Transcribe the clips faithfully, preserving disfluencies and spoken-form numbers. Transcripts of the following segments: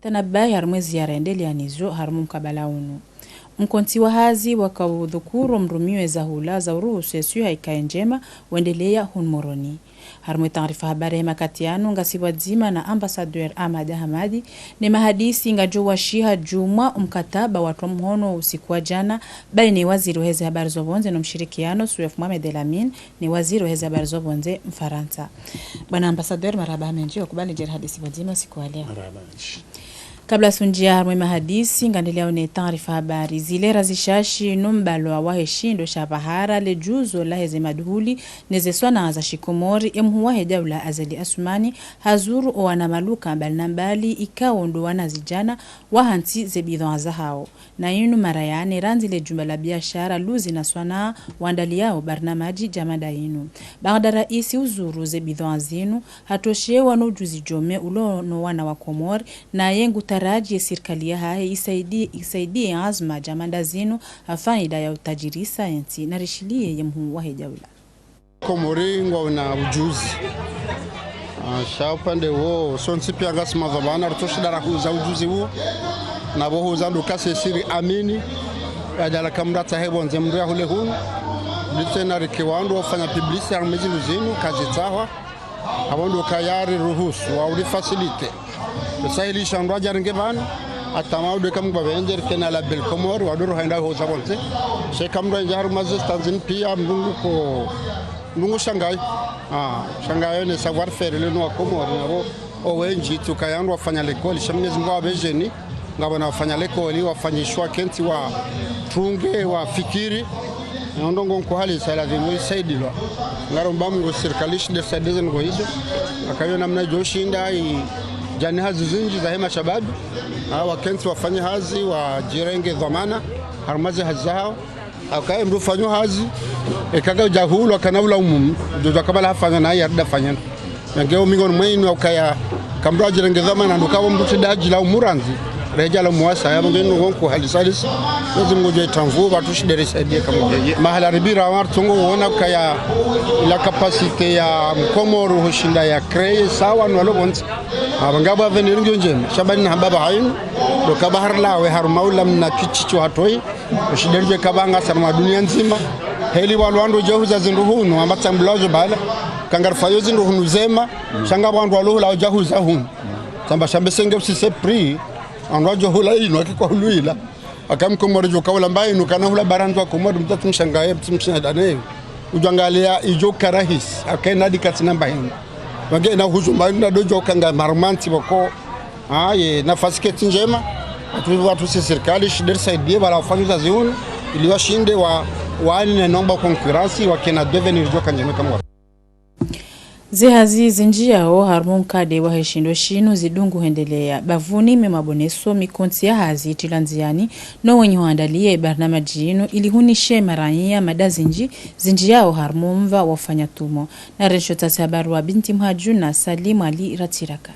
Tanabahi harumwa ze ziara endeleya nizo harumwa mkabala unu. Mkontsi wa hazi waka udhukuru mrumiyo ze zahula za uruhusu ye swiha ikaye ndjema, wendeleya hunu Moroni. Harumwa ye taarifa habari yahe makati yanu ngasi pvwadzima na ambassadeur Ahmad Ahmadi, ne mahadisi ngayidjo washiha djumwa omkataba watrwa mhono usiku wa djana, bayina ye waziri wahe ze habari zo pvondze no mshirikiano, Souef Mohamed El Amine, ne waziri wahe ze habari zo pvondze Mfarantsa. Bwana ambassadeur, marahaba mendji, wakubali udje rihadisi pvwadzima usiku wa leo. Marahaba mendji. Kabla sundjiya harumwa ye mahadisi, ngarendeleyawo ne taarifa habari. Zilera zishashi no mbalwa wahe shindo sha pvahara le djuzo lahe ze maduhuli ne ze swanaa za shikomori, ye mhuu wahe daula Azali Assoumani hazuru owana maluka mbali na mbali ikao ndo wanazidjana wahantsi ze bidhwaa zahawo. Na yinu mara ya nne randzi le jumba la biashara, ulozi na swanaa wandaliyawo barnamaji dja mada yinu. Baanda raisi uzuru ze bidhwaa zinu, hatoshewa no ujuzi djome ulo no wana wa Komori, naye ngutaraji ye sirikali yahahe isaidi-, isaidiye azma dja mada zinu ha faida ya utajirisa ye ntsi. Narishiliye ye mhuu wahe daula. Komori ngwauna ujuzi. Ah, sha upande wo, sontsi piya ngasi madhwamana, ritsoshinda rahuza ujuzi wo. Na pvo huza ndo kasi siri amini. Yadjala kamratsahe pvondze mndru yahule hunu. Nditse na rike wandru wafanya publicité harumwa ze zindru zinu, kazitsahwa. Apvo ndo kaya riruhusu, wa uri facilité. Risahilisha wandru wadje warenge pvanu, hata maudu eka mndru pvendze rike na label Comores, wandru wahenda hoza pvondze. Sha eka mndru yendja harumwa ze stands zinu piya mndru nguko, mndru ngu shangayo. Ah, shangayo ne savoir-faire linu wa Komori, na pvo, owendji, tsi ukaya wandru wafanya likoli, sha Mwenyezi Mungu hawapve djeni, ngapvo na wafanya likoli, wafanyishiwa kentsi watunge, wafikiri, na ndrongoo nkuhalisa lazimu isaidilwa. Ngaromba Mungu sirikali ishinde isaidi ze ndrongoo izo. Aka yo namna idjo shinda idjane hazi zindji zahe mashababi. Hawa kentsi wafanye hazi, wadjirenge dhwamana, harumwa ze hazi zahawo. Aka ye mndru ufanyo hazi, eka kadja hula, kana hula umumu, djo djo kabala hafanya na yari dafanya. Yange o mingoni mwenu ukaya, eka mndru yadjirenge dhwamana, ndo kawo mndru tsi dadji la umurandzi, redja la umuwasa, ya mndru ngonku halisalisi, Mwenyezi Mungu djo itranvu, pvatsu shinde risaidie kamwe. Mahala ripvira, wandru ngwawona ukaya, la capacité ya Mkomori hushinda ya créer, sawa, no walo pvondze. Apvo ngapvo avenir ngiyo ndjema, sha pvanu na hamba pvahanu, ndo kaba harilawe, harumwa ula mna kichicho hatoi, ushinde ridjuwe kaba ngasi harumwa dunia ndzima. Heli walo wandru wadje huza zindru hunu, amba tsambula zo bala. Eka ngarifanyo zindru hunu zema, sha ngapvo wandru walo hula wadja huza hunu. Tsamba shambe senge usise prix, wandru wadjo hula inu, waki kwa hulu ila. Aka Mkomori djo kaula mba inu, kana hula barandzi wa Komori, mtsatsu mshangaye, mtsatsu mshindane. Udjo angaliya idjo ka rahisi, aka ina dikati namba inu. Wange na huzu mba inu, na dodjo kanga marmanti wako. Ah, ye nafasi ketsi ndjema, wandru, wandru si sirikali, shinde risaidie, wala wafanya hazi hunu, ili washinde wa, wa ne nomba concurrence, wakena devenir djo ka ndjema kamwe. Ze hazi zindjiyawo harumwa omkade wahe shindo shinu zidungu hwendeleya. Bapvuni mwe maboneso, mikontsi ya hazi itilwa ndziyani, no wenyi hwandaliya ye barnamaji yinu, ili hunishe maraiya mada zindji, zindjiyawo harumwa omva wa ufanya tumo. Na rensho tasi habari wa Binti Mhadju na Salim Ali Ratiraka.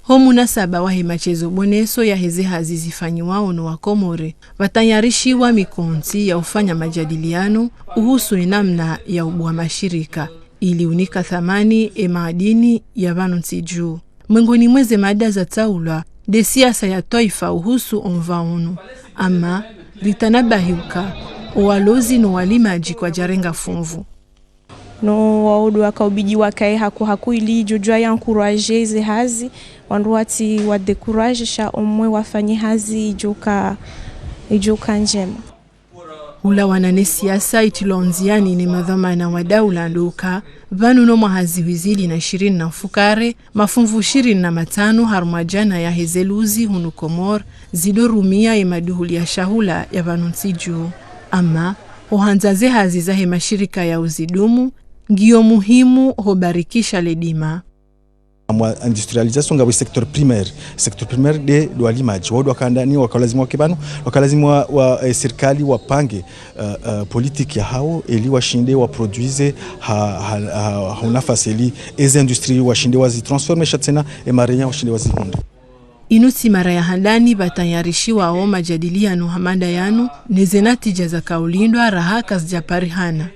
Ho munasaba wahe matsezo boneso yahe ze hazi zifanyiwawo no Wakomori, pvatayarishiwa mikontsi ya ufanya majadiliano uhusu enamna ya ubuwa mashirika, ili unika thamani emaadini ya pvanu ntsi dju. Mwengoni mwa ze mada zatsaulwa, nde siasa ya twaifa uhusu omva unu. Ama, ritanabahi uka, owalozi no walimadji kwadjarenga funvu. No waodo waka ubidi wakaye haku haku ili idjo djuwa ya encourager ze hazi, wandru watsi wa décourager sha omwe wafanye hazi idjo ka, idjo ka ndjema. Ulawana ne siasa itilwa ndziyani ne madhwamana wa daula ndo uka, pvanu no mwaha zihwi zili na shirini na mfukare, mafunvu shirini na matsanu harumwa djana yahe ze luzi hunu Komori, zido rumiya ye maduhuli ya shahula ya pvanu ntsi dju. Ama, ohandza ze hazi zahe mashirika ya uzidumu, ngiyo muhimu ho barikisha le dima. Amwa industrialisation ngapvo secteur primaire. Secteur primaire nde, ndo walimadji. Wao ndo waka handani, waka lazimu wake pvanu, waka lazimu wa, wa, eh, sirikali wapange, eh, eh, politique yahawo, ili washinde wa produise ha, ha, ha, ha unafasi ili eze industrie washinde wazi transformer sha tsena, emaraiya washinde wazihundre. Inu tsi mara ya handani pvatayarishiwawo majadiliano ha mada yanu, ne ze natija zaka ulindwa raha kazidja parihana.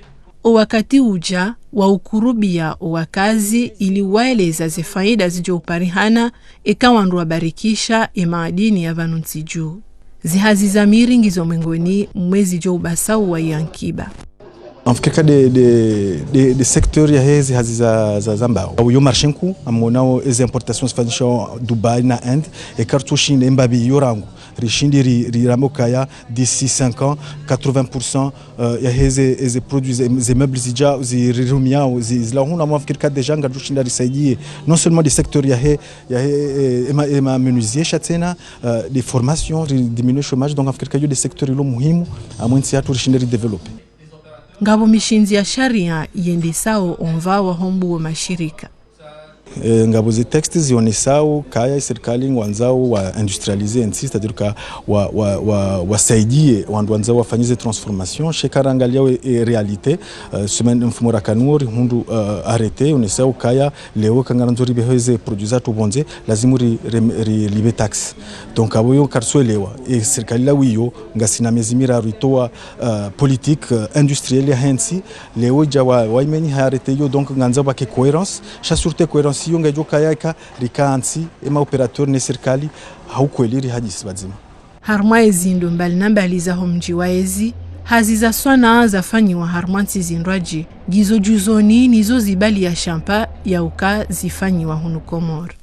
O wakati uja wa ukurubia o wakazi ili waeleza ze faida zidjo uparihana eka wandru wabarikisha e maadini ya pvanu ntsi dju. Ze hazi za miri ngizo mwengoni mwa zidjo ubasau wa yankiba. Amfikiri ka de, de, de, de secteur yahe ze hazi za, za, za mbao. Uyo marché nkuu, amonao eze importations zifanyishwa Dubai na Inde, eka ritsushinda e mbapvi iyo rangu rishindi ri, ri rambe ukaya d'ici cinq ans, quatre-vingts pour cent, euh, yahe ze, ze produits, ze, ze meubles zidja, zi rirumiao, zi, zila hunu amfikiri ka déjà ngaridjoshinda risaidie. Non seulement de secteur yahe, yahe, eh, ema, ema menuisier sha tsena, euh, de formation, ri diminuer chômage, donc amfikiri ka iyo de secteur ilo muhimu, amwe ntsi yatru rishinde ri développer. Ngapvo mishindzi ya sharia yendesao omva wa hombu wo mashirika. Eh, ngapvo ze textes zionesao kaya e sirikali ngwandzao wa industrialiser ntsi, c'est-à-dire ka wa, wa, wa, wasaidie wandru wandzao wafanye ze transformation, sha eka rangalia e, e réalité, euh, semaine mfumo rakanuo rihundru, euh, arrêté, onesao kaya leo eka ngarandzo ripvehe ze produits zatru pvondze, lazimu ri, ri, ri, ripve taxe. Donc, apvo iyo karitsuelewa, e sirikali la wiyo, ngasina mezi miraru itowa, euh, politique, euh, industrielle yahe ntsi, leo idja wa, wa imenyi ha arrêté iyo, donc ngandzao pvake cohérence, sha surtout cohérence iyo ngedjo kaya eka rika ntsi, ema opérateur ne sirikali, ha ukweli rihadisi pvadzima. Harumwa ezi ndro mbali na mbali za ho mdji wa ezi, hazi za swanaa zafanyiwa harumwa ntsi zindrwadji, ngizo djuzoni nizo zibali ya shampa ya uka zifanyiwa hunu Komori.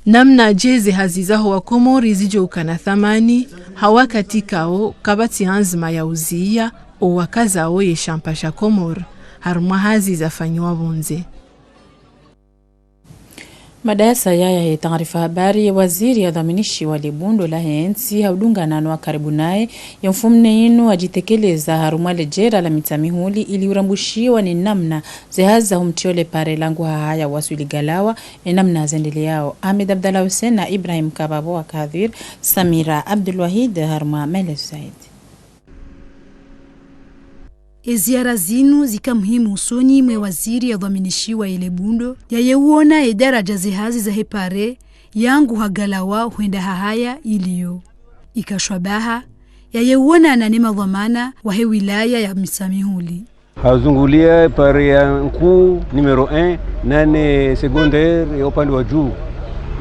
Namnadje ze hazi za ho wa Komori zidjo ukana thamani, ha wakati kao kapvatsi anzima ya uziya o wakazao ye shampa sha Komori, harumwa hazi zafanyiwa pvondze. Madayasa yaya he taarifa habari, ye waziri yadhwaminishiwa le bundo lahe ntsi ha udungana no wa karibu naye, ye mfumne inu hadjitekeleza harumwa le jera la Mitsamihuli ili urambushiwa ni namna ze hazi za humtio le pare langu hahaya waswili Galawa, ni namna zendeleao. Ahmed Abdallah Hussein na Ibrahim Kababo wa Kadhir, Samira Abdul Wahid harumwa maelezo zaidi. Eziara zinu zika muhimu usoni mwe waziri yadhwaminishiwa yele bundo, yaye uona edaraja ze hazi zahe pare, yangu ha Galawa hwenda hahaya iliyo. Ika shwabaha, yaye uonana ne madhwamana wahe wilaya ya Mitsamihuli. Hazungulia pare ya nkuu numéro un, nane secondaire ya upande wa juu.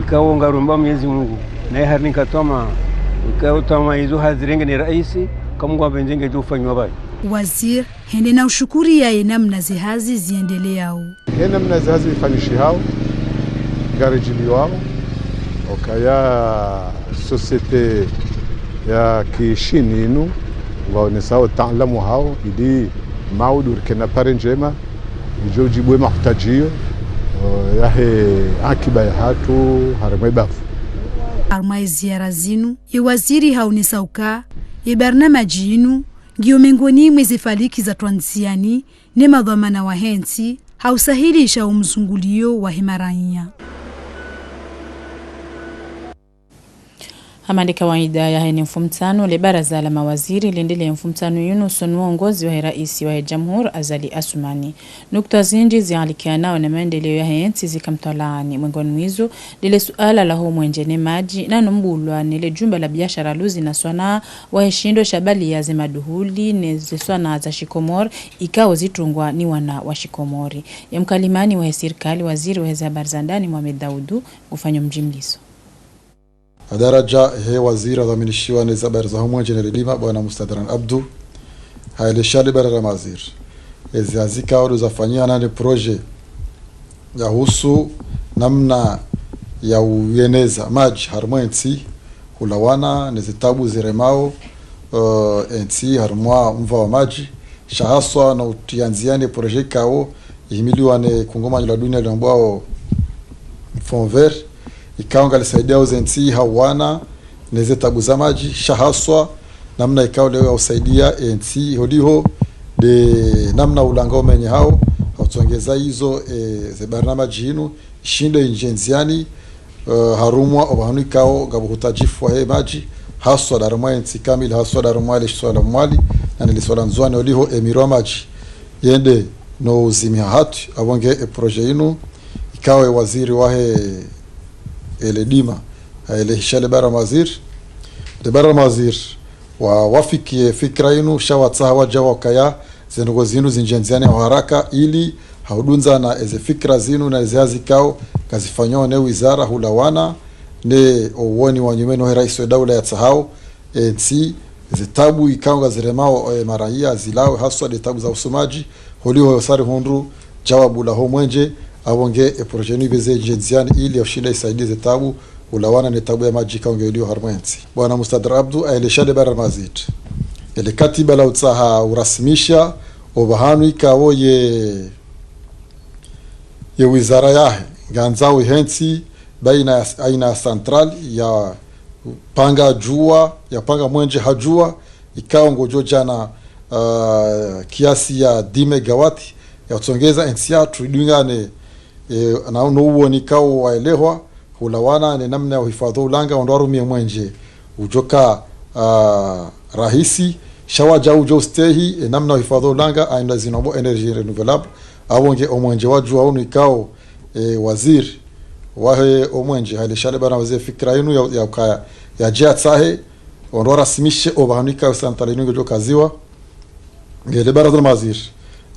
Ikao ngaromba Mwenyezi Mungu, naye harinika twamaa, ikao twamaa izo hazirenge ne raisi, ka Mungu apvendze ngedjo ufanywa pvayi. Waziri hende na ushukuri yaye namna ze hazi ziendeleao. Ye namna ze hazi zifanyishihao, ngaridjibiwao, okaya société ya kishini inu, ngwaonesao utaalamu hao, ili maudu rikena pare ndjema, idjo udjibu e mahutadjio, eh, yahe akiba yahatru, harumwa e bavu. Harumwa e ziara zinu, ye waziri haonesa uka, ye barnamaji inu, ngiyo mengoni mwe ze faliki za twandziani, ne madhwamana wahe ntsi, ha usahilisha o mzungulio wahe maraiya. Hama nde kawaida yahe ne mfumtsanu, le baraza la mawaziri lendelee mfumtsanu yinu usoni mwa uongozi wahe raisi wahe jamhuri Azali Assoumani. Nukta zindji zialikianao na maendeleo yahe ntsi zika mtwalaani, mwengoni mwa izo, lile suala la ho mwenje ne madji, na no mbulwa ne le jumba la biashara, ulozi na swanaa, wahe shindo sha baliya ze maduhuli ne ze swanaa za shikomori, ikao zitungwa ni wana wa shikomori. Ye mkalimani wahe sirikali, waziri wahe ze habari za ndani Mohamed Daoudou, ngufanyo mjimliso. Ha daraja he waziri yadhwaminishiwa ne ze habari za ho mwenje ne le dima, bwana Mustadran Abdou, haelesha le baraza la mawaziri ezi hazi ikao ndo zafanyiha na ne projet yahusu namna ya ueneza madji harumwa e ntsi, hulawana ne ze tabu ziremao, eh, e ntsi harumwa mva wa madji, sha haswa no utia ndziani e projet ikao ihimiliwa ne kungumanyo la dunia liambwao Fonds Vert, ikao ngalisaidiao ze ntsi hauwana ne ze tabu za madji, sha haswa namna ikao leo ya usaidia e ntsi holiho, nde namna ulanga umenye hao, ha utsongeza izo, e, ze barnamaji inu, ishinde inje ndziani, eh, harumwa opvahanu ikao ngapvo hutadjifu wahe madji, haswa nde harumwa e ntsi kamili, haswa nde harumwa le shisiwa la Mwali, na ne lisiwa la Ndzuani holiho e miro ya madji yende no uzimiha hatru, apvo nge e projet inu, ikao e waziri wahe ele dima, haelesha le baraza la mawaziri. Le baraza la mawaziri wawafiki e fikira inu, sha watsaha waja wakaya zendrongoo zinu zindjiendziane ha haraka ili hahudundzana eze fikira zinu na eze hazi ikao ngazifanywa ne wizara hulawana ne owoni wa nyumeni wahe raisi we daula yatsahao entsi, ze tabu ikao ngaziremao, e, maraya zilawe, haswa nde tabu za usumadji, holiho yo sari hundru djawabu laho mwenje, apvo nge e projet inu ipveze ndjiendziani ili yashinda isaidie ze tabu, hulawana ne tabu ya madji ikao nge iliyo harumwa entsi. Bwana Mustadr Abdu, aelesha le baraza la mawaziri ele katiba la utsaha urasimisha opvahanu ikao ye, ye wizara yahe ngandzao ihentsi baina ya, aina ya central ya panga djuwa, ya panga mwenje ha djuwa, ikao ngodjo djana, ah, kiasi ya dix mégawatts, ya utsongeza entsi yatru idungane, e, na no uwoni ikao waelehwa, hulawana ne namna ya uhifadhwi ulanga, wandru warumie mwenje udjoka, ah, rahisi, sha wadjau udjo ustehi, e, namna ya uhifadhwi ulanga, aina zinu pvo énergie renouvelable, apvo nge omwenje wa djuwa unu ikao, e, waziri wahe omwenje, haelesha le baraza la mawaziri fikira inu ya, ya ukaya, yadje atsahe, wandru warasimishe opvahanu ikao central inu ngedjo kaziwa, nge le baraza la mawaziri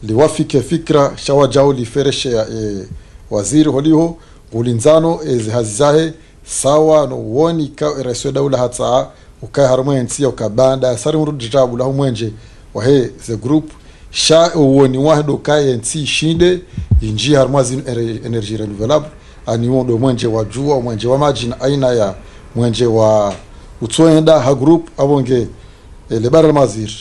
liwafiki fikira, sha wadjau lifereshe ya, e, waziri holiho, ngulindzano, e, ze hazi zahe, sawa no uwoni ikao e raisi we daula hatsaha ukaya harumwa entsi ya uka baanda ya sari hundru djawabu laho mwenje wahe ze groupe, sha uwoni wahe ndo ukaya entsi ishinde indjie harumwa zinu éner-, énergie renouvelable, ani wo ndo mwenje wa djuwa, mwenje wa madji na aina ya mwenje wa utsoenda ha groupe, apvo nge, e, le baraza la mawaziri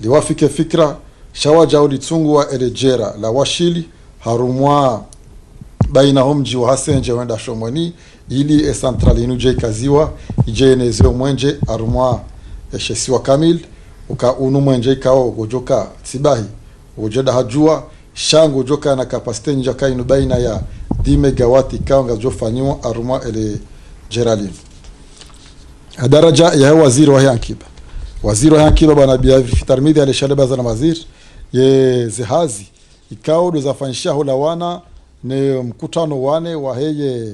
liwafiki fikira, sha wadjau litsunguwa ele djera la washili, harumwa baina ho mdji wa Hasendje wenda Shomoni, ili e central inu idje ikaziwa, idje ieneze omwenje harumwa eshe isiwa kamili, uka unu mwenje ikao ngodjoka tsibahi, ngodjo enda ha djuwa, sha ngodjoka na capacité ndjaka inu baina ya dix mégawatts ikao ngazidjo fanyiwa harumwa ele djera linu. Ha daraja yahe waziri wahe ankiba. Waziri wahe ankiba bwana Biafi Tarmidhi haelesha le baraza la mawaziri ye ze hazi ikao ndo zafanyisha hulawana ne mkutano wane wahe ye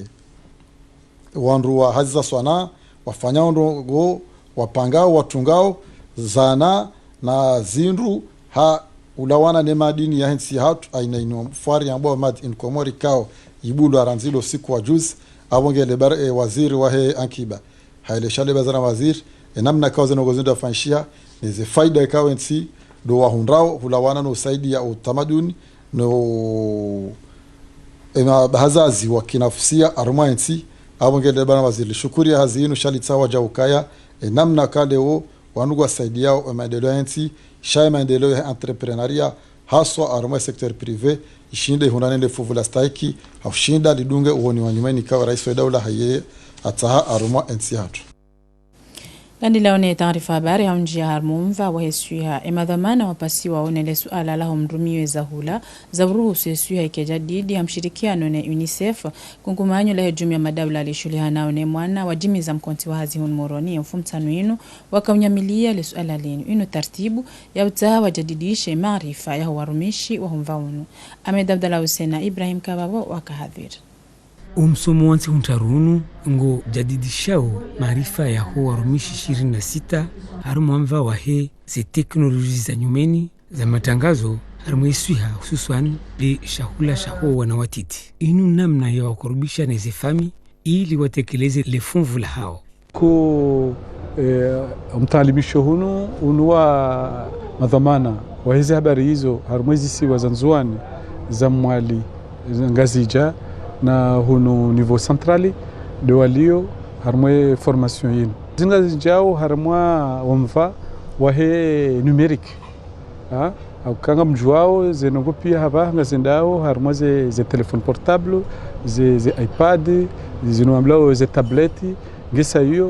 wandru wa hazi za swanaa, wafanyao ndrongoo, wapangao, watungao zana na zindru ha ulawana ne madini yahe ntsi yahatru, aina inu foire yambwao Made in Comores ikao ibulwa randzi lo usiku wa juzi, apvo nge le bar-, e, waziri wahe ankiba haelesha le baraza la mawaziri e namna ikao ze ndrongoo zinu zafanyishiha, ne ze faida ikao entsi ndo wahundrao hulawana no usaidia utamaduni no, e, mabahazazi wa kinafusia harumwa entsi. Apvo nge le baraza la mawaziri lishukuria hazi inu sha litsaha wadjau ukaya e namna ka leo wanu ngwasaidiao e maendeleo ya entsi, sha e maendeleo ya entrepreneuria, haswa harumwa e secteur privé, ishinde ihundrane le funvu la stahiki, ha ushinda lidunge uwoni wa nyumeni ikao raisi we daula haye atsaha harumwa entsi yahatru. Ngandilawo ne taarifa habari ha undjia harumwa omva wahe swiha. E madhwamana wapasiwa wone le suala laho mrumiyo ze zahula za uruhusu e swiha ike jadidi ha mshirikiano ne UNICEF, kungumanyo lahe jumuiya ya madaula lishuhulihanao ne mwana, wadjimiza mkontsi wa hazi hunu Moroni ye mfumontsanu inu, wakaunyamilia le suala linu. Inu tartibu ya utsaha wajadidishe maarifa yaho warumishi waho mva unu. Ahmed Abdallah Hussein na Ibrahim Kababo waka hadhwiri. Omsomo wa ntsihu ndraru unu ngujadidishao maarifa yaho warumishi ishirini na sita harumwa omva wahe ze teknoloji za nyumeni za matrangazo harumwa e swiha, hususwani le shahula shaho wana watiti. Inu namna ya wakurubisha ne ze fami ili watekeleze le funvu lahao. Ku, eh, mtaalimisho hunu, unu wa madhwamana wahe ze habari izo harumwa e zisiwa za Ndzuwani, za Mwali, za Ngazidja, na hunu niveau central, ndo walio harumwa e formation yinu. Zinu ngazidjao harumwa omva wahe numérique. Ha? Hauka ngamdjuwao, ze ndrongoo pia hapvaha ngazendao harumwa ze, ze téléphone portable, ze, ze iPad, zinu wambilwao ze tablette, ngesa iyo,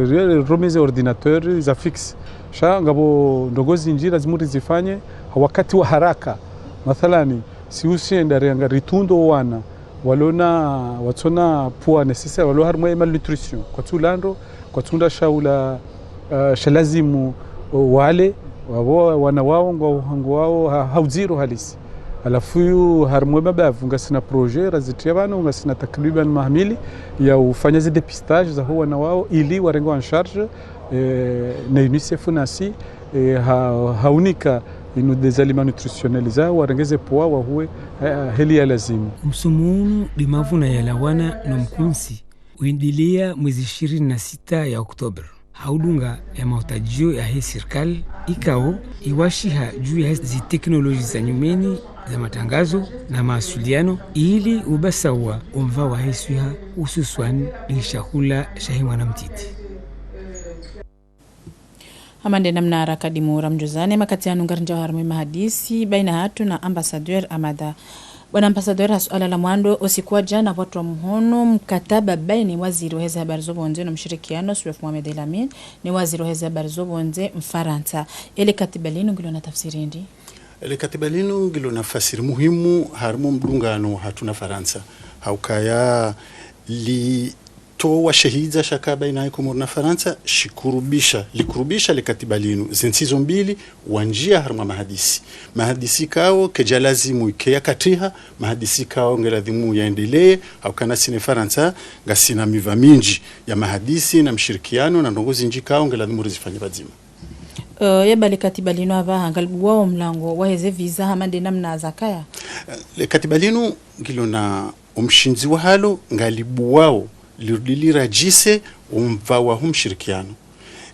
eh, ri-, ri-, rume ze ordinateur za fixe. Sha ngapvo ndrongoo zindji lazimu rizifanye ha wakati wa haraka. Mathalani, si ushenda rianga ritunde wana, walo na, watsona poids nécessaire, walo harumwa e malnutrition. Kwatsu ula ndro, kwatsu unda shahula, eh, sha lazimu, o, wale, wapvo wana wao, ngwa, ngwao, ha, ha udziro halisi. Halafu yu harumwa e mabavu, ngasina projet, razitria pvanu, ngasina takriban maha mili, ya ufanya ze dépistage zaho wana wao, ili warengwe en charge, eh, na UNICEF nasi, eh, ha, haunika Inu des aliments nutritionnels za warenge ze poids wahuwe, eh, heli ya lazimu. Msomo unu de mavuna yalawana no mkontsi, uendelea mwezi ishirini na sita ya Oktoba. Ha udunga ye mahutajio yahe sirikali, ikao iwashiha juu yahe ziteknoloji za nyumeni za matrangazo na mawasiliano, ili ubasaua omva wahe swiha, hususwani de shahula shahe mwana mtiti. Hama nde namna rakadimu ramdjuzani, makati yanu ngarinjao harumwa ye mahadisi baina hatru na ambassadeur Amada. Bwana ambassadeur, ha suala la mwando, usiku wa jana pvwatrwa muhono mkataba baina ye waziri waheze habari zo pvondze no mshirikiano, Souef Mohamed El Amine, ne waziri waheze habari zo pvondze Mfarantsa. Ele katiba linu ngilo na tafsiri ndri? Ele katiba linu ngilo na fasiri muhimu harumwa mdungano hatru na Farantsa. Haukaya li towa shehidza shaka baina ye Komori na Farantsa, shikurubisha, likurubisha le katiba linu, ze ntsi zo mbili wanjia harumwa mahadisi. Mahadisi kao, kedja lazimu ike ya katriha, mahadisi kao nge lazimu yaendelee, haukana si ne Farantsa, ngasina miva mindji ya mahadisi na mshirikiano, na ndrongo zindji kao nge lazimu rizifanye pvadzima. Eh, ye ba le katiba linu apvaha, ngalibuwao mlango waheze visa hama nde namna zakaya? Eh, le katiba linu ngilo na omshindzi wahalo, ngalibuwao, lirudi liradjise omva waho mshirikiano.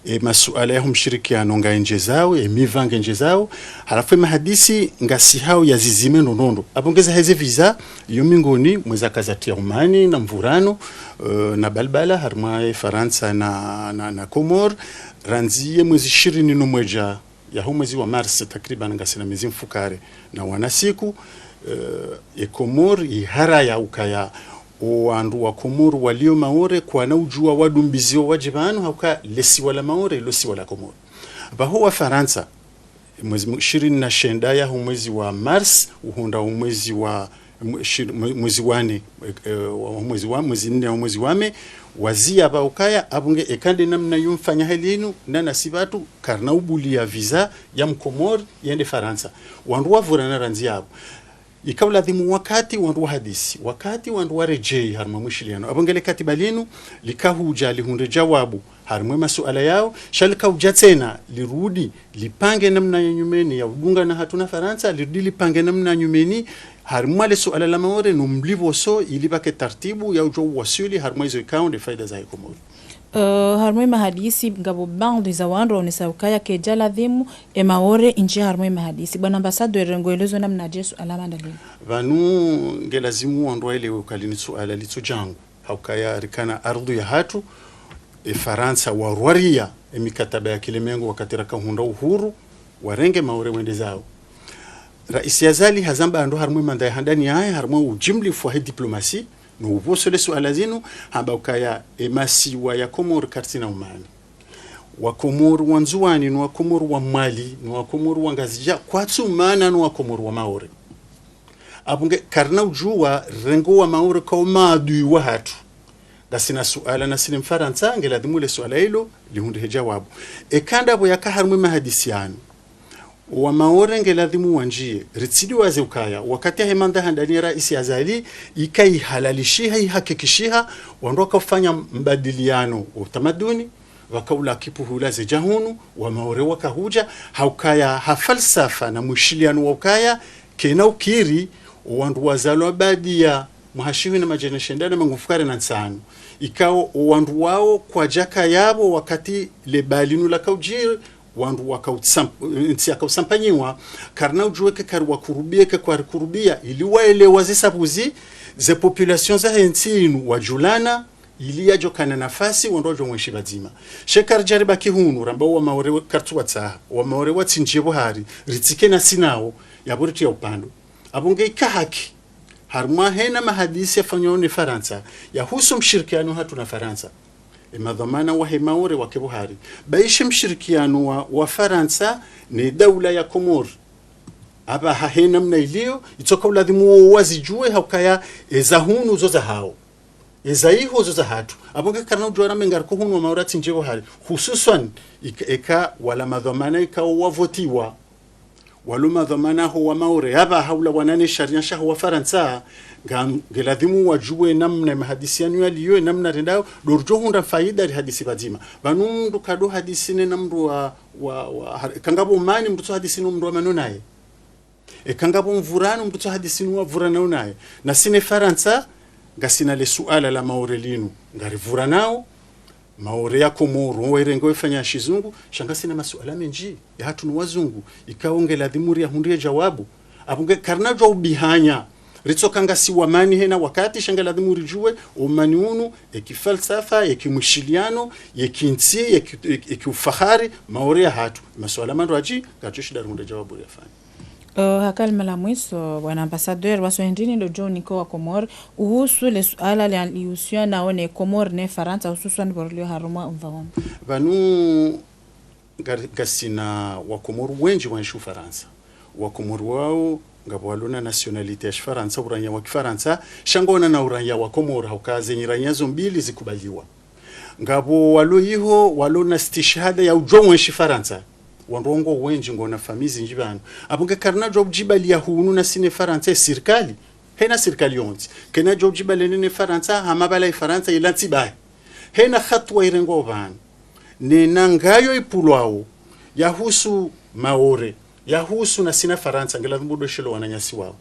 E masuala yaho mshirikiano ngaendjezao, e miva ngendjezao, halafu e mahadisi ngasihao yazizime ndo ndo ndo. Apvo ngeza heze visa, iyo mingoni mweza kazatia umani na mvurano, eh, na balbala, harumwa ye Farantsa na, na, na Komori, randzi ye mwezi ishirini no mwedja yaho mwezi wa Mars, takriban ngasina mezi mfukare na wana siku, eh, ye Komori iharaya ukaya owandru wa Komori walio Maore kwana udjuwa wadumbiziwa wadje pvanu hauka lesiwa la Maore, losiwa la Komori. Pvaho wa Farantsa, mwezi mu-, ishirini na shenda yaho mwezi wa Mars, uhonda omwezi wa mwe-, shi-, mwe-, mwezi wa nne, eh, wa mwezi wa, mwezi nne wa mwezi wa me, wazia pva ukaya, apvo nge eka nde namna yo mfanya heli inu, na nasi pvatru, karina ubulia visa ya Mkomori yende Farantsa. Wandru wavurana randzi apvo. Ika uladhimu wakati wandru wahadisi, wakati wandru waredjei harumwa mwishiliano. Apvo nge le katiba linu, lika hudja lihundre djawabu harumwa ye masuala yao, sha lika udja tsena lirudi lipange namna ya nyumeni ya udunga na hatru na Farantsa, lirudi lipange namna ya nyumeni harumwa le suala la Maore no mlipvoso, ili pvake tartibu ya udjo uwaswili harumwa izo ikao nde faida za ye Komori. Eh, harumwa ye mahadisi ngapvo baadhwi za wandru waonesa ukaya kedja ladhimu e Maore indjie harumwa ye mahadisi. Bwana ambassadeur, ngo elezo namnadje suala hama ndalinu? Pvanu nge lazimu wandru waelewe uka linu suala litso djangu. Haukaya rikana ardhu ya hatru, e Farantsa warwaria e mikataba ya kilemengu wakati raka hundra uhuru, warenge Maore wende zao. Raisi Azali hazamba ndo harumwa ye manda ya handani yahe, harumwa ujimlifu wahe diplomasi, no upvoso le suala zinu, hamba ukaya e masiwa ya Komori karitsina umani. Wakomori wa Ndzuwani, no Wakomori wa Mwali, no Wakomori wa Ngazidja, kwatsu umana no Wakomori wa Maore. Apvo nge karina udjuwa rengo wa Maore kao maadui wa hatru. Ngasina suala nasi ne Mfarantsa, nge ladhimu le suala ilo lihundrihe djawabu. Eka ndapvo yaka harumwa ye mahadisi yanu, wa Maore nge ladhimu wandjie, ritsidjuwaze ukaya, wakati yahe manda handani ya Raisi Azali, ika ihalalishiha, ihakikishiha, wandru waka ufanya mbadiliano wa utamaduni, waka ula kipuhula ze dja hunu, wa Maore waka hudja, haukaya ha falsafa na mwishiliano wa ukaya, kena ukiri, owandru wazalwa baada ya mwaha shihwi na madjana shenda na mengo mfukare na ntsanu. Ikao owandru wao kwadjaka yapvo wakati le bala linu laka udjiri, wandru waka utsamp-, ntsi yaka utsampanyiwa, karina udjuwa eka kari wakurubia, eka kwari kurubia, ili waelewa ze sabuzi, ze population zahe ntsi inu wadjulana, ili yadjokana nafasi, wandru wadjo mwenshi pvadzima. Sha eka ridja ribaki hunu, ramba wa Maore we-, kartsu watsaha, wa Maore watsindjie pvo hari, ritsike nasi nao, yapvo ritriya upvandre. Apvo nge ika haki, harumwa hena mahadisi yafanywa ne Farantsa, yahusu mshirikiano hatru na Farantsa. E madhwamana wahe Maore wake pvo hari. Baishe mshirikiano wa, wa Farantsa ne daula ya Komori. Apvaha he namna ilio, itsoka uladhimu wo wazidjuwe haukaya eza hunu zo zahao. Eza iho zo za hatru. Apvo nge karina udjuwa ramba ngariko hunu wa Maore watsindjie pvo hari. Hususwan, ik-, eka wala madhwamana ikao wavotiwa. Walo madhwamana ho wa Maore, yapvo hawula wanane sharia shaho wa Farantsa, nga, ngeladhimu wadjuwe namna mahadisi yanu yaliyo, namna rendao, ndo ridjo hundra faida rihadisi pvadzima. Pvanu mndru kado hadisi ne na mndru wa, wa, wa, har-, eka ngapvo mani mndru tso hadisi no mndru wa mano naye. Eka ngapvo mvurano mndru tso hadisi no wa mvurano naye. Na si ne Farantsa, ngasina le suala la Maore linu. Ngarivuranao, Maore ya Komoro, wo wairenge wefanya shizungu, sha ngasina masuala mendji, ya hatru no wazungu, ikao ngeladhimu riyahundriye djawabu. Apvo nge karina djwa ubihanya, ritsoka ngasi wamani hena wakati, sha ngeladhimu ridjuwe, omani unu, ye kifalsafa, ye kimwishiliano, ye kintsi, ye ki-, ye ki-, ye kiufahari, Maore ya hatru. Masuala mandrwadji, ngatso shinda rihundre djawabu riyafanya. Eh, ha kalima la mwiso, bwana ambassadeur, waso hindrini ndo djo niko wa Komori, uhusu le suala la lihusiana ne Komori ne Farantsa, hususwan pvo rilio harumwa umva wombe. Pvanu ngari-, ngasina wa Komori wendji wenshi Farantsa. Wa Komori wao, ngapvo walo na nationalité ya Shifarantsa, uranya wa Kifarantsa, sha ngwao na uranya wa Komori, hauka zenyi ranya zo mbili zikubaliwa. Ngapvo walo iho, walo na stishahada ya udjo wenshi Farantsa. Wandru ngwao wendji ngwao na famiyi zindji pvanu. Apvo nge karina djwa udjibaliya hunu na si ne Farantsa, ye sirikali. Hena sirikali yontsi. Kena djwa udjibaliya ne Farantsa, hama pvala ye Farantsa, ila ntsi bahi. Hena hatuwa irengwao pvanu. Nena ngayo ipvulwao, yahusu Maore, yahusu na si na Farantsa, ngeladhimu ndo shelo wananyasi wao.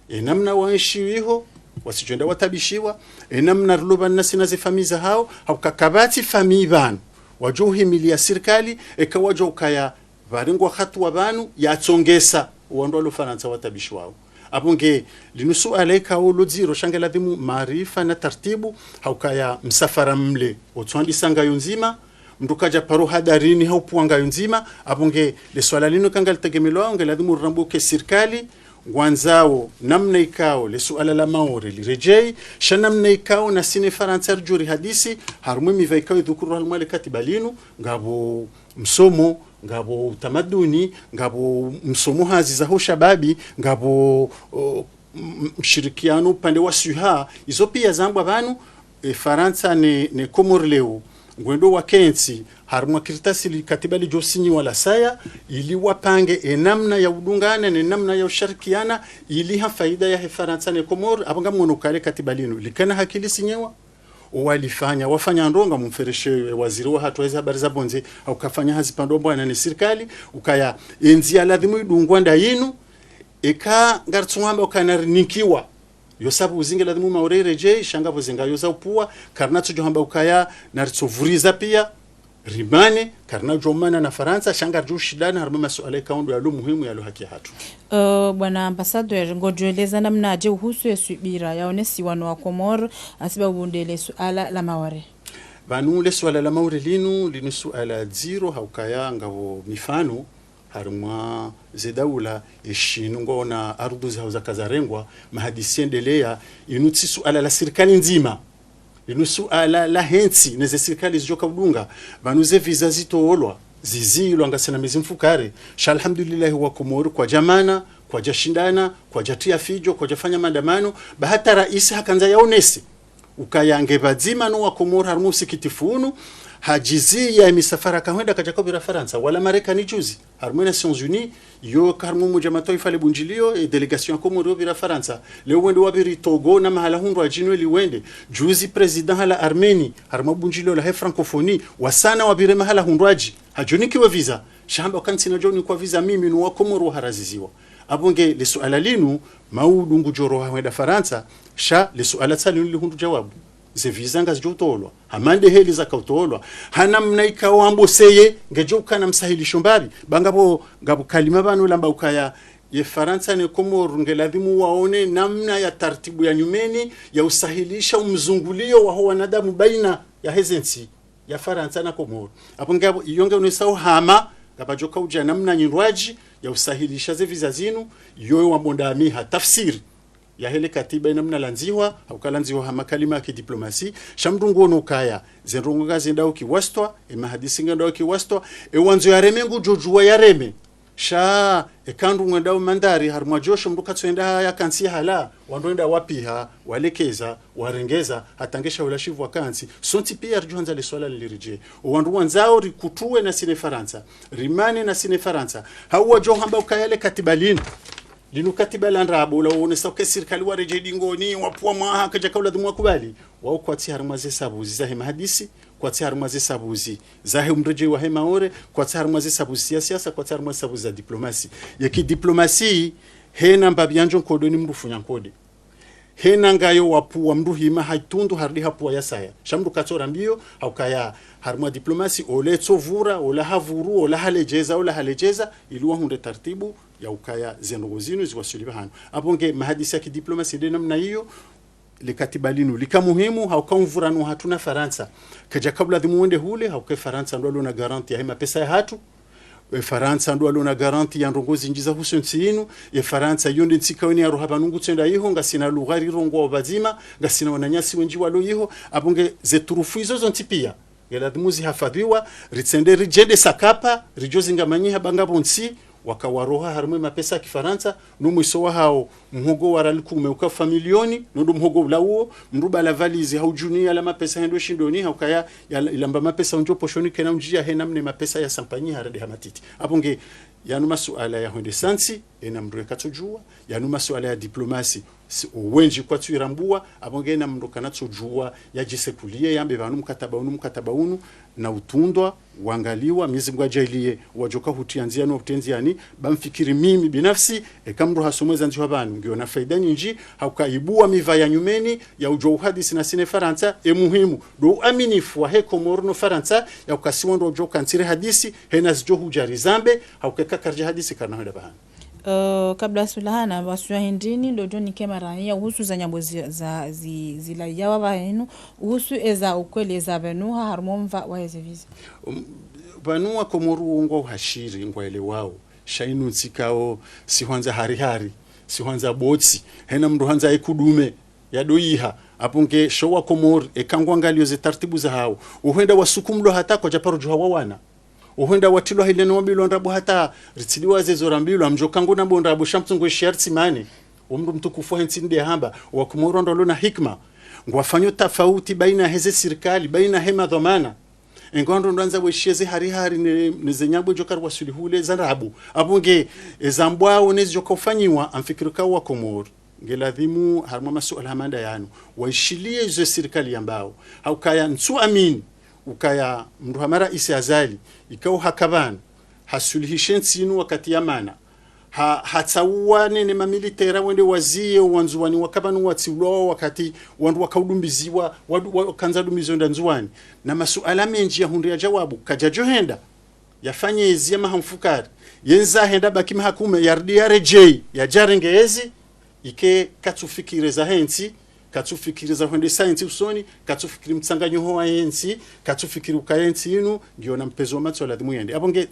Ye namna wenshi iho, wasidjo enda watabishiwa, ye namna rilo pvanu na si na ze famiyi zahao, hauka kapvatsi famiyi pvanu, wadjo uhimiliya sirikali, eka wadjo ukaya, pvarengwa hatuwa pvanu, yatsongesa, wandru walo Farantsa watabishiwao. Apvo nge, linu suala ikao lo dziro, sha ngeladhimu maarifa na tartibu, haukaya msafara mle, otswandisa ngayo ndzima, mndru kadja paro hadarini haupvuwa ngayo ndzima, apvo nge le suala linu eka ngalitegemelwao, ngeladhimu rirambuke sirikali, ngwandzao, namna ikao, le suala la Maore liredjei, sha namna ikao na si ne Farantsa ridjo rihadisi, harumwa ye miva ikao idhukurwa harumwa le katiba linu, ngapvo msomo, ngapvo utamaduni, ngapvo msomo hazi zaho shababi, ngapvo, o, m-, mshirikiano upande wa swiha, izo pia zambwa pvanu, e, Farantsa ne, ne Komori leo, ngwendo wakentsi, harumwa kartasi li katiba lidjo sinyiwa la saya, ili wapange e namna ya udungana, ne namna ya usharikiana, ili ha faida yahe Farantsa ne Komori, apvo ngamwono ukaya le katiba linu, likana haki lisinyiwa, owalifanya, wafanya ndrongo mfereshe, e, waziri wahatru wa ze habari za pvondze, hauka hafanya hazi pvadzima bwana ne sirikali, ukaya, e ndzia ladhimu idungwa nda yinu, eka ngaritsungu hamba ukaya narinikiwa. Yo sabu zinge ladhimu Maore iredjei, sha ngapvo zengayo za upvuwa, karina tsudjo hamba ukaya, naritsovuriza pia, rimane, karina djomana na Farantsa, sha ngaridjo shindana, harumwa masuala ikao ndo yalo muhimu yalo haki yahatru. Eh, bwana ambassadeur, ngodjo eleza namnadje uhusu ye subira yaonesiwa no wa Komori, hasibabu nde le suala la Maore. Pvanu le suala la Maore linu, linu suala dziro haukaya ngapvo mifano, harumwa ze daula, ye Shinu ngwao na ardhu zahao zaka zarengwa, mahadisi yendeleya, inu tsi suala la sirikali ndzima. Linu suala lahe ntsi, ne ze sirikali zidjoka udunga, pvanu ze visa zitolwa, zizilwa ngasina mezi mfukare, sha alhamdulillahi wa Komori kwadjamana, kwadjashindana, kwadjatriya fidjo, kwadjafanya maandamano, ba hata raisi hakandza yaonese. Ukaya nge pvadzima no wa Komori harumwa usikitifu unu, hadjiziya ye misafara kahwenda kadjaka upvira Farantsa, wala Marekani juzi, harumwa Nations Unies, yo ka harumwa Umoja Mataifa le bundjilio, e délégation ya Komori yo pvira Farantsa. Leo wende wapviri Togo na mahala hundrwadji no ili wende. Juzi président hala Arménie, harumwa bundjilio lahe francophonie, wasana wapvire mahala hundrwadji. Hadjonikiwa visa. Sha hamba uka ntsina djo nikwa visa mimi no wa Komori waharaziziwa. Apvo nge le suala linu, maudu ngudjo roha hwenda Farantsa, sha le suala tsa linu lihundru djawabu. Ze visa ngazidjo utolwa. Hama nde heli zaka utolwa. Ha namna ikao amboseye, ngedjo ukana msahilisho mbapvi. Ba ngapvo, ngapvo kalima pvanu lamba ukaya, ye Farantsa ne Komori nge ladhimu waone namna ya tartibu ya nyumeni, ya usahilisha umzungulio waho wanadamu baina yahe ze ntsi ya Farantsa na Komori. Apvo ngapvo, iyo nge unesao hama, ngapvadjoka udja namna nyindrwadji, ya usahilisha ze visa zinu, iyo wambondamiha tafsiri yahe le katiba inamna landzihwa, hauka landzihwa ha makalima ya kidiplomasi, sha mndru nguono ukaya, ze ndrongo ngazendao kiwastwa, e mahadisi ngendao kiwastwa, e wandzo yareme ngudjo djuwa yareme. Sha, Eka ndo ngwendao mandari, harimwa djosho mndru katsoenda haya kantsi hala, wandru wenda wapiha, walekeza, warengeza, hata nge shahula shipvu wakantsi, sontsi pia ridjo handza le swala liliridje. O wandru wandzao rikutuwe na si ne Farantsa, rimane na si ne Farantsa, hau wadjo hamba ukaya le katiba linu, linu katiba la ndrabo, la uonesa uke sirikali waredjei dingoni, wapvua mwaha, kadjaka uladhimu wakubali. Wao kwatsi harimwa ze sabuzi zahe mahadisi, kwatsi harimwa ze sabuzi zahe umredjei wahe Maore, kwatsi harimwa ze sabuzi za siasa, kwatsi harimwa ze sabuzi za diplomasi. Ye ki diplomasi, hena mbapvi ya ndjo nkodo ni mndru funya nkode. Hena ngayo wapvua mndru hima ha itundu harudi hapvua ya saya. Sha mndru katso rambio, haukaya harimwa diplomasi, ole tso pvura, ola hapvuru, ola haledjeza, ola haledjeza, ili wahundre taratibu ya ukaya ze ndrongoo zinu ziwaswili pvahanu. Apvo nge mahadisi ya ki diplomasi nde namna iyo, le katiba linu lika muhimu, hauka umvurano hatru na Farantsa kadjaka uladhimu wende hule, hauka e Farantsa ndo walo na garanti yahe mapesa yahatru. E Farantsa ndo walo na garanti ya ndrongoo zindji za husu ntsi inu. E Farantsa iyo nde ntsi ikao ine ya roha pvanu ngutsoenda iho, ngasina lugha rirongowao pvadzima, ngasina wananyasi wendji walo iho. Apvo nge ze turufu izo zontsi pia nge ladhimu zihafadhiwa, ritsende ridjende sakapa, ridjo zingamanyiha ba ngapvo ntsi waka waroha harimwa e mapesa ya Kifarantsa, no mwiso wahao mhogo wa riali kume uka fa milioni, no ndo mhogo ula uo, mndru bala valizi hau djunia la mapesa hendo shindoni, haukaya ya, ilamba mapesa undjo poshoni kena undjia hena mne mapesa ya sampanyi harende ha matiti. Apvo nge yanu masuala ya hwendesa ntsi, ena mndru yeka tsodjua, yanu masuala ya diplomasi, si, o wendji kwatsu irambua, apvo nge ena mndru kana tsodjua, yadjisekulie, yambe pvanu mkataba unu, mkataba unu, na utundwa, wangaliwa, Mwenyezi Mungu adjaaliye, wadjoka hutria ndziani, wa hutria ndziani, ba mfikiri mimi binafsi, eka mndru hasomeza ndziwa pvanu, ngiyo na faida nyindji, hauka ibua miva ya nyumeni, ya udjua uhadisi na si ne Farantsa, e muhimu, ndo uaminifu wahe Komori no Farantsa, ya uka si wandru wadjoka ntsiri hadisi, hena zidjo hudja rizambe, hauka eka karidja hadisi karina hwenda pvahanu. Eh, kabla sulahana, wasuya hindrini, ndo djo nike maraya, uhusu za nyambo zi, za, zi, zilayawa pvahanu, uhusu eza ukweli, eza pvanu, ha harumwa mva wa eze visa. Um, pvanu wa Komori wo ngwao uhashiri, ngwaelewao. Sha inu ntsi ikao, si hwandza hari hari, si hwandza botsi, hena mndru handza ikudume, ya doiha, apvo nge sho wa Komori, eka ngwangalio ze taratibu zahao. Uhwenda wasukumlwa hata kwadja paro djuha wawana. Uhwenda watrilwa hile no wabilwa ndrabo hata ritsidiwa zezo rambilwa, mdjoka ngu na bo ndrabo sha mtsungu ishia ritsimane. O mndru mtukufu wahe ntsi nde hamba, wa Komori ndo walo na hikima. Ngwafanyo tafauti baina heze sirikali, baina he madhwamana. Engo wandru ndo wandza weshieze hari hari ne, ne ze nyambo djoka riwaswili hule za ndrabo. Apvo nge, eza mbwao ne zidjoka ufanyiwa, amfikiri ka wa Komori nge ladhimu harimwa masuala hama nda yanu, waishilie izo sirikali yambao. Haukaya ntsu amini ukaya mndru hama Raisi Azali, ikao haka pvanu, hasulihishe ntsi inu wakati ya mana, ha, hatsauwa ne, ne mamilitera wende waziye wa Ndzuwani waka pvanu watsiulwawa wakati wandru waka udumbiziwa, wadu, wakandza dumbizo nda Ndzuwani. Na masuala mendji yahundre ya djawabu, kadjadjo henda yafanye ezi ya maha mfukari, yendza henda baki maha kume, yarudi yaredjei, yadjarenge ezi, ike katsufikiri zahe ntsi, katsufikiri za hwendesa ntsi usoni, katsufikiri mtsanganyiho wahe ntsi, katsufikiri ukaya ntsi inu ngiyo na mpezo wa matso ladhimu yende. Apvo nge